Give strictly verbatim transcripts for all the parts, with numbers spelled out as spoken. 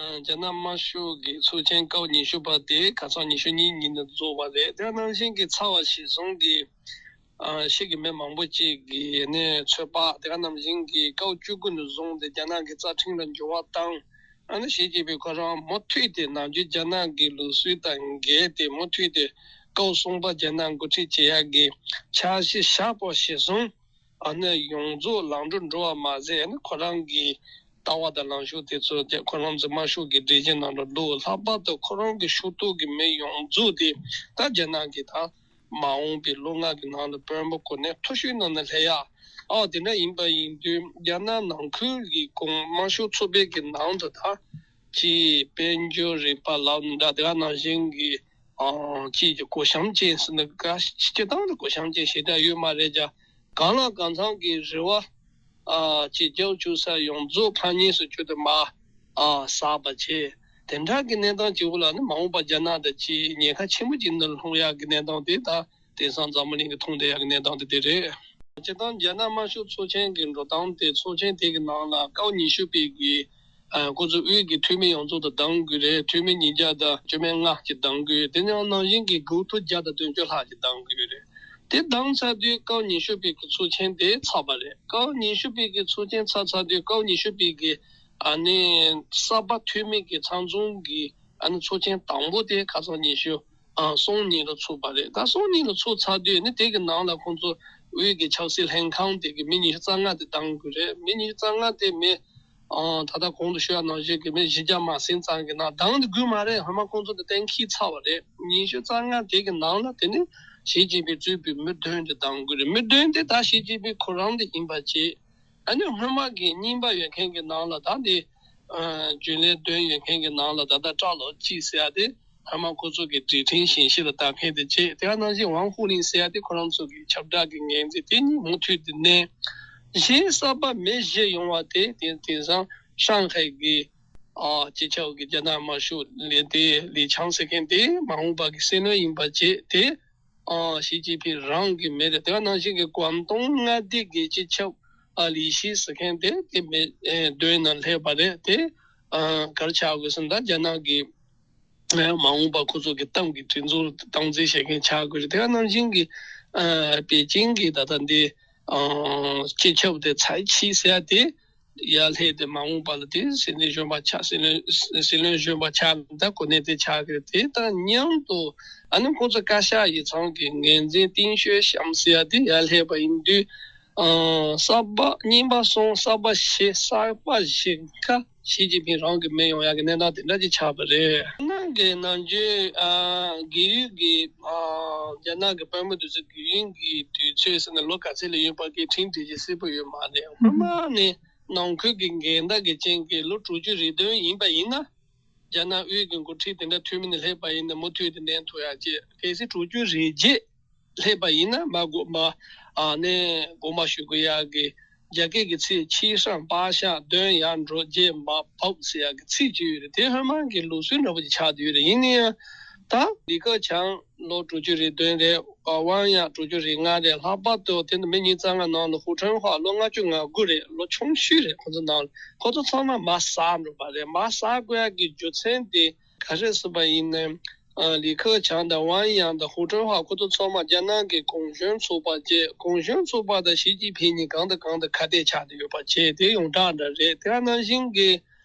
རྒྱ་ནག་དམར་ཤོག་གི་ཚོགས་ཆེན་སྐབས་ཉི་ཤུ་པ་དེ་ཁ་སང་ཉི་ཤུ་གཉིས་ཉིན་དུ་རྫོགས་པ་རེད། དེ་ནང་བཞིན་གྱི་ཚ་བ་ཞེ་ཟུང་གི་ཨ་ཕྱི་གི་མི་མང་པོ་ཅིག་གིས་ནས་ཚོད་དཔག་དེ་ག་ནང་བཞིན་གྱི་སྐབས་བཅུ་དགུ་ནས་བཟུང་སྟེ་རྒྱ་ནག་གི་རྩ་ཁྲིམས་ལ་འགྱུར་བ་བཏང་། ཨ་ནི་ཞི་ཅིན་ཕིང་ཁོ་རང་མུ་མཐུད་དེ་ནམ་རྒྱུན་རྒྱ་ནག་གི་ལུགས་སྲོལ་དང་འགལ་ཏེ་མུ་མཐུད་དེ་སྐབས་གསུམ་པ་རྒྱ་ནག་འགོ་ཁྲིད་བྱེད་ཡག་གི་འཆར་གཞི་བཞག་པ་ཞེ་ཟུང་ཨ་ནི་ཡོངས་རྫོགས་ལམ་འགྲོ་འགྲོ་བ་མ་ཟད། ཨ་ནི་ཁོ་རང་གི་ལྟ་བ་དང་ལངས་ཕྱོགས་དེ་ཚོ་དེ་ཁོ་རང་ཚོ་དམར་ཤོག་གི་སྒྲིག་གཞི་ནང་དུ་འདུག་ལྷག་པར་དུ་ཁོ་རང་གི་ཤོག་ཐོག་གི་མི་ཡོངས་རྫོགས་དེ་ད་རྒྱ་ནག་གི་ད་མ་འོངས་པའི་ལོ་ལྔ་གི་ནང་ལ་དཔོན་པོ་གོ་གནས་མཐོ་ཤོས་ནང་ནས་སླེབས་ཡ། ཨའོ་དེ་འདྲ་ཡིན་པ་ཡིན་དུས་རྒྱ་ནག་ནང་ཁུལ་གྱི་གོང་དམར་ཤོག་ཚོགས་པའི་གི་ནང་དུ་ད་ཅིག་དཔལ་འབྱོར་རིག་པ་ལབ་ན་འདྲ། དེ་ག་ནང་བཞིན་གྱི་ཨ་ཅིག་གི་གོ་ཤམས་ཅན་ཟེར་ན་ག་སྤྱི་བཏང་དུ་གོ་ཤམས་ཅན་ཞེ་དྲག་ཡོད་མ་རེད་ཀྱང་། གང་ལ་གང་འཚམ་གྱི་རེ་བ་ཨ་ཅིག་རྒྱབ་བཅུག་ས་ཡོངས་རྫོགས་ཕར་ཉེས་སུ་བཅུག་སྟེ་མར་ཨ་ཟགས་པ་བྱས། དེ་འདྲ་གི་གནས་སྟངས་གཅིག་པུ་ལ་ནི་མ་འོངས་པ་རྒྱ་ནག་དང་ཅིག་ཉེན་ཁ་ཆེན་པོ་ཅིག་ནང་ལྷུང་ཡག་གི་གནས་སྟངས་དེ་ད་དེང་སང་འཛམ་བུ་གླིང་གི་མཐོང་བསྡད་ཡག་གི་གནས་སྟངས་དེ་དེ་རེད། སྤྱིར་བཏང་རྒྱ་ནག་དམར་ཤོག་ཚོགས་ཆེན་གྱི་འགྲོ་སྟངས་དེ་ཚོགས་ཆེན་དེ་གི་ནང་ལ་སྐབས་ཉི་ཤུ་པའི་གི་ཨ་ཁོ་ཚོ་དབུས་ཀྱི་འཐུས་མི་ཡོངས་རྫོགས་དང་གདམ་དགོས་རེད། འཐུས་མི་ཉིས་བརྒྱ་དང་བཅུ་མེད་ལྔ་ཅིག་གདམ་དགོས། དེ་ནང་ནང་བཞིན་གྱི་དགུ་ཐུག་བརྒྱ་དང་བདུན་ཅུ་ལྷག་ཅིག་གདམ་དགོས་རེད། དེ་བདམས་ཚར་དུས་སྐབས་ཉི་ཤུ་པའི་གི་ཚོགས་ཆེན་དེ་ཚར་བ་རེད། སྐབས་ཉི་ཤུ་པའི་གི་ཚོགས་ཆེན་ཚར་ཚར་དུས་སྐབས་ཉི་ཤུ་པའི་གི་ཨ་ནི་གསར་པ་འཐུས་མི་གི་ཚང་འཛོམས་གི་ཨ་ནི་ཚོགས་ཆེན་དང་པོ་དེ་ཁ་སང་ཉི་ཤུ་ཨ་གསུམ་ཉིན་ལ་ཚུགས་པ་རེད། ད་གསུམ་ཉིན་ལ་ཚུགས་ཚར་དུས་ནི་དེ་གི་ནང་ལ་ཁོང་ཚོ་དབུས་ཀྱི་ཆབ་སྲིད་ལྷན་ཁང་དེ་གི་མི་ཉི་ཤུ་རྩ་ལྔ་དེ་གདམ་དགོས་རེད། མི་ཉི་ཤུ་རྩ་ལྔ་དེ་མི་ཨ་ད་ལྟ་གོང་དུ་ཞུས་པ་ནང་བཞིན་གྱི་མི་བཞི་བརྒྱ་མ་ཟིན་ཙམ་གྱི་ནང་གདམ་དགོས་མ་རེད། ཧ་མ་ཁོང་ཚོ་དེ་གཏན་འཁེལ་ཚར་བ་རེད། ཉི་ཤུ་རྩ་ལྔ་དེ་གི་ནང་ལ་དེ་ནི་ཞི་ཅིན་ཕིང་གཙོས་པའི་མི་བདུན་དེ་གདམ་དགོས་རེད། མི་བདུན་དེ་ད་ཞི་ཅིན་ཕིང་ཁོ་རང་དེ་ཡིན་པ་བྱས། ཨ་ནི་སྔོན་མ་གི་རྙིང་པ་ཡོད་མཁན་གྱི་ནང་ལ་ད་དེ་ཨ་རྒྱུན་ལས་བདུན་ཡོད་མཁན་གྱི་ནང་ལ་ད་ལྟ་སྐྲ་ལོ་གཅིག་ཟེར་ཡ་དེ་ཧ་མ་ཁོ་ཚོ་གི་སྒྲིག་ཁྲིམས་བཞིན་གཞི་ལ་བཏགས་མཁན་དེ་བྱས། དེ་ག་ནང་བཞིན་ཝང་ཧུ་ལིན་ཟེར་ཡ་དེ་ཁོ་རང་ཚོ་གི་ཁྱབ་བསྒྲགས་ཀྱི་འགན་འཛིན་དེ་གཉིས་མུ་མཐུད་དེ་གནས། གཞན་གསར་པ་མི་བཞི་ཡོང་བ་དེ་དེ་དེང་སང་ཧྲང་ཧའེ་གི་ཨ་སྤྱི་ཁྱབ་ཀྱི་རྒྱ་ནག་དམར་ཤོག་ལས་དེ་ལི་ཆང་ཟེར་མཁན་དེ་མ་འོངས་པ་གི་སྲིད་བློན་ཡིན་པ་བྱས། དེ་ཨ་ཞི་ཅིན་ཕིང་རང་གི་མི་རེད། དེ་ག་ནང་བཞིན་གྱི་ཀོང་ཏུང་མངའ་སྡེ་གི་སྤྱི་ཁྱབ་ཨ་ལི་ཤི་ཟེར་མཁན་དེ་དེ་མི་ཨེ་མདུན་ནས་སླེབས་པ་རེད། དེ་ཨ་ག་རེ་ཆགས་དགོས་ཟེར་ན་ད་རྒྱ་ནག་གི་ཨ་མ་འོངས་པ་ཁོ་ཚོ་གི་ཏང་གི་སྒྲིག་འཛུགས་སྟངས་འཛིན་བྱེད་མཁན་ཆགས་དགོས་རེད། དེ་ག་ནང་བཞིན་གྱི་ཨ་པེ་ཅིང་གི་ད་ལྟ་འདི་ཨ་སྤྱི་ཁྱབ་དེ་ཚའེ་ཆི་ཟེར་ཡ་དེ་ཡར་སླེབས་ཏེ་མ་འོངས་པ་ལ་དེ་སྲིད་འཛིན་གཞོན་པ་ཆགས། སྲིད་བློན་སྲིད་བློན་གཞོན་པ་ཆགས་ད་གོ་གནས་དེ་ཆགས་ཀྱི་རེད། དེ་དང་མཉམ་དུ་ཨ་ནི་ཁོ་ཚོ་བཀའ་ཤག་ཡིག་ཚང་གི་འགན་འཛིན་ཏིང་ཤོས་ཤམ་ཟེར་ཡ་དེ་ཡར་སླེབས་པ་ཡིན་དུས། ཨ་གསར་པ་རྙིང་པ་གསུམ། གསར་པ་བཞི། གསར་པ་བཞི་ཀ་ཞི་ཅིན་ཕིང་རང་གི་མི་ཡོང་ཡག་གི་གནས་སྟངས་དེ་འདྲ་ཅིག་ཆགས་པ་རེད། ནང་གི་ནམ་རྒྱུན་ཨ་རྒས་ཡོལ་གྱི་ཨ་རྒྱ་ནག་གི་དཔོན་པོ་དེ་ཚོ་རྒས་ཡོལ་གྱི་དུས་ཚོད་ཟེར་ན་ལོ་ག་ཚོད་ལ་ཡོད་པ་གི་ཁྲིམས་སྒྲིག་གཞི་གསལ་པོ་ཡོད་མ་རེད། སྔོན་མ་ནས་ནང་ཁུལ་གྱི་འགལ་ཟླ་གི་རྐྱེན་གྱིས་ལོ་དྲུག་ཅུ་རེ་བདུན་ཡིན་པ་ཡིན་ན། རྒྱ་ནག་དབུས་ཀྱི་འགོ་ཁྲིད་དེ་འདྲ་འཐུས་མི་ནས་སླེབས་པ་ཡིན་ན་མུ་མཐུད་དུ་གནས་ཐུབ་ཡག་ཅིག་གལ་སྲིད་དྲུག་ཅུ་རེ་བརྒྱད་སླེབས་པ་ཡིན་ན་མ་གོ་མ་ཨ་ནས་དགོངས་པ་ཞུ་དགོས་ཡག་གི་རྒྱ་སྐད་ཀྱི་ཚིག་ཆི་ཧྲང་པ་ཤ་དོན་ཡར་འགྲོ་རྗེས་མ་བབས་ཟེར་ཡག་གི་ཚིག་ཅིག་ཡོད་རེད། དེ་སྔོན་མ་གི་ལུགས་སྲོལ་འདྲ་པོ་ཅིག་ཆགས་བསྡད་ཡོད་རེད། ཡིན་ན་ཡང་ད་ལི་ཁེ་ཆང་ལོ་དྲུག་ཅུ་རེ་བདུན་རེད། ཝང་ཡང་དྲུག་ཅུ་རེ་ལྔ་རེད། ལྷག་པར་དུ་དེ་ནི་མི་ཉིས་རྩ་ལྔ་ནང་ལ་ཧུའུ་ཁྲུན་ཧྭ་ལོ་ལྔ་བཅུ་ང་དགུ་རེད། ལོ་ཆུང་ཤོས་རེད། ཁོ་ཚོ་ནང་ཁོ་ཚོ་ཚང་མ་མར་ཟག་འགྲོ་བ་རེད། མར་ཟག་དགོས་ཡག་གི་རྒྱུ་མཚན་དེ་ག་རེ་ཟེར་བ་ཡིན་ན། ཨ་ལི་ཁེ་ཆང་དང་ཝང་ཡང་དང་ཧུའུ་ཁྲུན་ཧྭ་ཁོ་ཚོ་ཚང་མ་རྒྱ་ནག་གི་གུང་གཞོན་ཚོགས་པ་བཅས། གུང་གཞོན་ཚོགས་པ་དང་ཞི་ཅིན་ཕིང་གཉིས་གང་དང་གང་དང་ཁ་གཏད་ཆགས་བསྡད་ཡོད་པ་བྱས། དེ་ཡོངས་གྲགས་འདྲ་རེད། དེ་ནང་བཞིན་གྱི་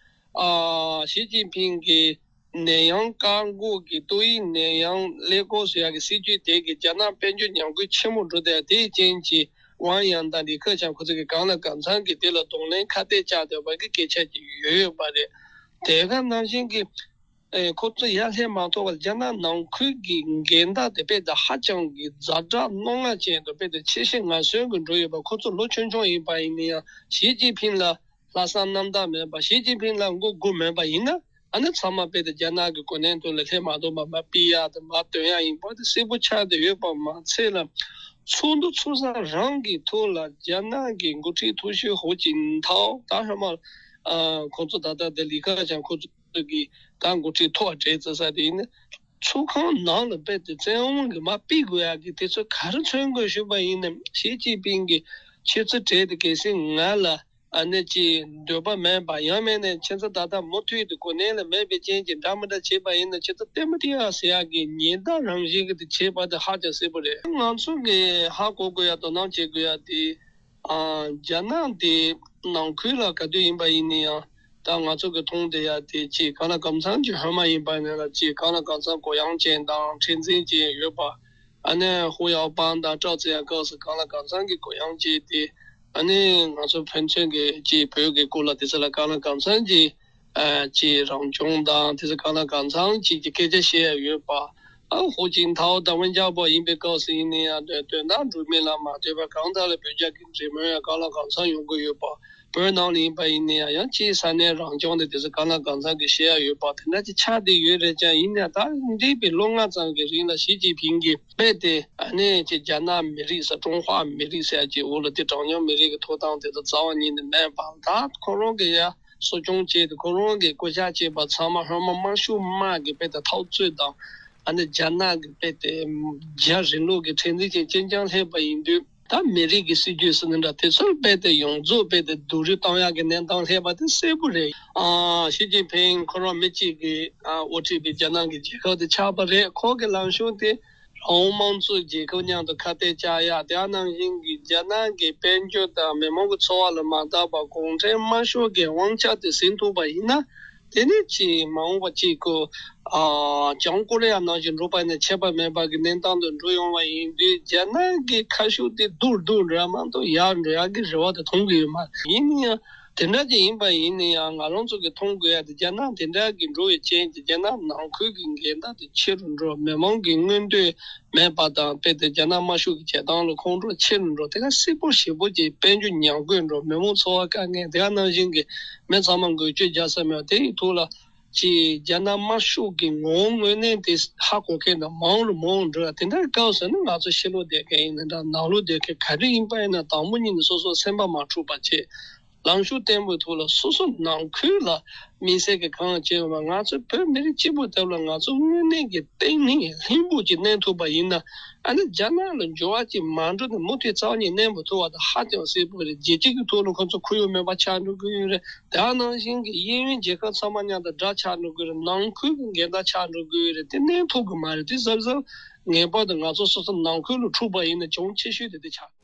ཨ་ཞི་ཅིན་ཕིང་གི་ནད་ཡམས་བཀག་འགོག་གི་ཏོག་དབྱིབས་ནད་ཡམས་ཀླད་ཀོར་ཟེར་ཡག་གི་སྲིད་ཇུས་དེ་གིས་རྒྱ་ནག་དཔལ་འབྱོར་ཉམས་རྒུད་ཆེན་མོ་འགྲོ་བསྡད་དེའི་རྐྱེན་གྱིས་ཝང་ཡང་དང་ལི་ཁེ་ཆང་ཁོ་ཚོ་གིས་གང་ལ་གང་འཚམ་གྱིས་དེ་ལ་གདོང་ལེན་ཁ་གཏད་བཅག་བསྡད་པ་གི་སྐད་ཆ་ཅིག་ཡོད་ཡོད་པ་རེད། དེ་ག་ནང་བཞིན་གྱི་ཨེ་ཁོ་ཚོ་ཡར་སླེབས་མ་ཐུབ་པར་རྒྱ་ནག་ནང་ཁུལ་གྱི་འགལ་ཟླ་དེ་དཔེ་དེ་ཧ་ཅང་གི་ཛ་དྲག་རྣོ་ངར་ཅན་དང་དཔེ་དེ་ཆེ་ཤེད་ངར་སོན་གྱི་འགྲོ་ཡོད་པ། ཁོ་ཚོ་ལོ་ཆུང་ཆུང་ཡིན་པ་ཡིན་ན་ཡང་ཞི་ཅིན་ཕིང་ལ་ལྷག་བསམ་རྣམ་དག་མེད་པ། ཞི་ཅིན་ཕིང་ལ་མགོ་སྒུར་མེད་པ་ཡིན་ན། ཨ་ནི་ཚང་མ་དཔེ་དེ་རྒྱ་ནག་གི་གོ་གནས་དོན་ལ་སླེབས་མ་ཐུབ་པ་མར་ཕུད་ཡག་དང་མར་ཐོན་ཡག་ཡིན་པ་དེ་གསལ་པོ་ཆགས་བསྡད་ཡོད་པ་མ་ཚད་ལ། ཚོགས་འདུ་ཚོགས་ས་རང་གི་ཐོག་ལ་རྒྱ་ནག་གི་འགོ་ཁྲིད་ཐོག་ཤོས་ཧུའུ་ཅིན་ཐའོ་ད་སྔོན་མ་ཨ་ཁོང་ཚོ་ད་ལྟ་དེ་ལི་ཁེ་ཆང་ཁོ་ཚོ་གི་ད་འགོ་ཁྲིད་ཐོག་གྲས་བརྩི་ས་དེ་ཡིན་ན། ཚོགས་ཁང་ནང་ལ་དཔེ་དེ་བཙན་དབང་གིས་མར་ཕུད་དགོས་ཡག་གི་དེ་ཚོ་ག་རེ་མཚོན་དགོས་ཞུས་པ་ཡིན་ན། ཞི་ཅིན་ཕིང་གི་ཁྱེད་ཚོ་གྲས་དེ་གལ་སྲིད་ང་ལ་ ཨ་ནི་ཅིག་འདོད་པ་མེད་པ་ཡང་མིན་ནས་ཁྱེད་ཚོ་ད་ལྟ་མུ་མཐུད་དུ་གོ་གནས་ལ་མེད་པའི་རྐྱེན་གྱིས་འདྲ་མི་འདྲ་བྱས་པ་ཡིན་ན་ཁྱེད་ཚོ་ལྟད་མོ་ལྟ་ཡ་ཟེར་ཡག་གི་ཉེན་བརྡ་རང་བཞིན་གྱི་དེ་བྱས་པ་དེ་ཧ་ཅང་གསལ་པོ་རེད། ང་ཚོ་གི་ཧ་གོ་དགོས་ཡ་དོ་སྣང་བྱེད་དགོས་ཡ་དེ། ཨ། རྒྱ་ནག་དེ་ནང་ཁུལ་ལ་ག་དུས་ཡིན་པ་ཡིན་ན་ཡང་ད་ང་ཚོ་གི་མཐོང་བསྡད་ཡ་དེ་ཅིག་གང་ལ་གང་འཚམ་གྱི་ཧོན་མ་ཡིན་པ་ཡིན་ན་ཅིག་གང་ལ་གང་འཚམ་གུ་ཡངས་ཅན་དང་མཁྲེགས་འཛིན་ཅན་ཡོད་པ། ཨ་ནི་ཧུ་ཡའོ་པང་དང་ཀྲའོ་ཙེ་ཡང་སྐབས་སུ་གང་ལ་གང་འཚམ་གྱི་གུ་ཡངས་ཅན་དེ། ཨ་ནི་ང་ཚོ་ཕན་ཚུན་གྱི་ཅིག་བོད་ཀྱི་སྐོར་ལ་དེ་ཚོ་ལ་གང་ལ་གང་འཚམ་གྱི། ཨ། ཅིག་རང་སྐྱོང་དང་དེ་ཚོ་གང་ལ་གང་འཚམ་ཅིག་གི་སྐད་ཆ་བཤད་ཡ་ཡོད་པ། ཨ། ཧུའུ་ཅིན་ཐའོ་དང་ཝུན་ཅཱ་པོ་ཡིན་པའི་སྐབས་སུ་ཡིན་ན་ཡང་དོན་དོན་དག་འགྲུབ་མིན་ལ་མ་ལྟོས་པར་གང་ལྟར་ལ་བོད་རྒྱ་གི་འབྲེལ་མོལ་ཡང་གང་ལ་གང་འཚམ་ཡོང་གི་ཡོད་པ། བོད་ནང་ལ་ཡིན་པ་ཡིན་ན་ཡང་ཡང་ཅིག་ས་གནས་རང་སྐྱོང་དེ་དེ་ཚོ་གང་ལ་གང་འཚམ་གི་བཤད་ཡ་ཡོད་པ་དེ་འདྲ་ཅིག་ཆགས་བསྡད་ཡོད་རེད་ཀྱང་། ཡིན་ན་ད་འདས་པའི་ལོ་ལྔ་ཙམ་གྱི་རིང་ལ་ཞི་ཅིན་ཕིང་གིས་རྦད་དེ་ཨ་ནི་ཅིག་རྒྱ་ནག་མི་རིགས་ཟེར་ཀྲུང་ཧྭ་མི་རིགས་ཟེར་ཡ་ཅིག་འོག་ལ་དེ་གྲངས་ཉུང་མི་རིགས་ཀྱི་ཐོབ་ཐང་དེ་ཚོ་རྩ་བ་ཉིད་ནས་མེད་པ། ད་ཁོ་རང་གི་ཡ། གསོ་སྐྱོང་བྱས་ཏེ་ཁོ་རང་གི་བསྐོ་བཞག་བྱས་པ་ཚང་མ་སྔོན་མ་དམར་ཤོག་དམག་གི་དཔེ་དེ་འཐབ་རྩོད་དང་། ཨ་ནི་རྒྱ་ནག་གི་དཔེ་དེ་རྒྱ་རིང་ལུགས་ཀྱི་མཁྲེགས་འཛིན་ཅན་རྐྱང་རྐྱང་སླེབས་པ་ཡིན་དུས། ད་མི་རིགས་ཀྱི་སྲིད་ཇུས་ཟེར་ནི་འདྲ་དེ་ཚོར་དཔེ་དེ་ཡོངས་རྫོགས་དཔེ་དེ་སྡུག་རུས་བཏང་ཡག་གི་གནས་སྟངས་སླེབས་པ་དེ་གསལ་པོ་རེད། ཨ། ཞི་ཅིན་ཕིང་ཁོ་རང་མི་གཅིག་གིས་ཨ་དབུ་ཁྲིད་པའི་རྒྱ་ནག་གི་རྒྱལ་ཁབ་དེ་ཆགས་པ་རེད། ཁོ་གི་ལངས་ཕྱོགས་དེ། རང་དབང་དམངས་གཙོའི་རྒྱལ་ཁབ་མཉམ་དུ་ཁ་གཏད་བཅག་ཡ། དེ་ནང་བཞིན་གྱི་རྒྱ་ནག་གི་དཔལ་འབྱོར་དང་མི་མང་གི་འཚོ་བ་ལ་མ་བལྟས་པར་གུང་ཁྲན་དམར་ཤོག་གི་དབང་ཆ་དེ་ཟིན་ཐུབ་པ་ཡིན་ན། དེ་ནི་ཅིག་མ་འོངས་པ་ཅིག་གི་ཨ་བྱང་ཀོ་རི་ཡ་ནང་བཞིན་འགྲོ་བ་ནི་ཁྱད་པར་མེད་པ་གི་གནས་སྟངས་དུ་འགྲོ་ཡོང་བ་ཡིན་དུས། རྒྱ་ནག་གི་ཁ་ཕྱོགས་དེ་སྡུག་སྡུག་འགྲོ་ཡ་མ་གཏོགས་ཡར་འགྲོ་ཡ་གི་རེ་བ་དེ་མཐོང་གི་ཡོད་མ་རེད། ཡིན་ན་ཡང་། དེ་འདྲ་ཅིག་ཡིན་པ་ཡིན་ན་ཡང་ང་རང་ཚོ་གིས་མཐོང་དགོས་ཡ་དེ་རྒྱ་ནག་དེ་འདྲ་གི་འགྲོ་བའི་རྐྱེན་གྱིས་རྒྱ་ནག་ནང་ཁུལ་གྱི་འགལ་ཟླ་དེ་ཆེ་རུ་འགྲོ། མི་མང་གི་མངོན་འདོད་མེད་པ་དང་། དཔེ་དེ་རྒྱ་ནག་དམར་ཤོག་གི་བྱེད་སྟངས་ལ་ཁོང་ཁྲོ་ཆེ་རུ་འགྲོ། དེ་ག་སྲིད་པོ་ཞེ་པོ་ཅིག་དཔལ་འབྱོར་ཉམས་རྒུད་འགྲོ། མི་མང་འཚོ་བ་དཀའ་ངལ། དེ་ག་ནང་བཞིན་གྱི་མི་ཚང་མ་འགུལ་སྐྱོད་རྒྱག་ས་མེད་པ་དེ་ཡི་ཐོག་ལ། ཅིག་རྒྱ་ནག་དམར་ཤོག་གི་ངོ་བོ་དངོས་གནས་དེ་ཧ་གོ་མཁན་དང་མང་རུ་མང་རུ་འགྲོ་ཡ་དེ་འདྲ་སྐབས་སུ་ནི་ང་ཚོ་ཕྱི་ལོགས་བསྡད་མཁན་ཡིན་ན་འདྲ། ནང་ལོགས་བསྡད་མཁན་ག་རེ་ཡིན་པ་ཡིན་ན་དང་པོ་ཉིད་ནས་སོ་སོ་སེམས་པ་མ་འཁྲུགས་པ་བྱེད། ལངས་ཕྱོགས་བརྟན་པོའི་ཐོག་ལ་སོ་སོ་ནང་ཁུལ་ལ་དམིགས་བསལ་གྱི་གང་བྱས་ཡོད་པ། ང་ཚོ་བོད་མི་རིགས་གཅིག་པུ་ཐོག་ལ་ང་ཚོ་དངོས་གནས་ཀྱི་བརྟན་ལྷིང་ལྷིང་པོ་ཅིག་གནས་ཐུབ་པ་ཡིན་ན། ཨ་ནི་རྒྱ་ནག་ལ་འགྱུར་བ་ཅིག་མ་འགྲོ་ནས་མུ་མཐུད་རྩ་བ་ཉིད་གནས་པ་ཐུབ་པ་དེ་ཧ་ཅང་གསལ་པོ་རེད། རྒྱལ་སྤྱི་གི་ཐོག་ལ་ཁོ་ཚོ་ཁོར་ཡུག་མེད་པ་ཆགས་འགྲོ་གི་ཡོད་རེད། དེ་ནང་བཞིན་གྱི་གཡས་གཡོན་རྒྱལ་ཁབ་ཚང་མ་མཉམ་དུ་དགྲ་ཆགས་འགྲོ་གི་རེད། ནང་ཁུལ་གྱི་འགལ་ཟླ་ཆགས་འགྲོ་གི་ཡོད་རེད། དེ་གནས་ཐུབ་གི་མ་རེད། དེ་གཟབ་གཟབ་ངེས་པར་དུ་ང་ཚོ་སོ་སོ་ནང་ཁུལ་ལ་འཁྲུག་པ་ཡིན་ན་གྱོང་ཆེ་ཤོས་དེ་དེ་ཆགས།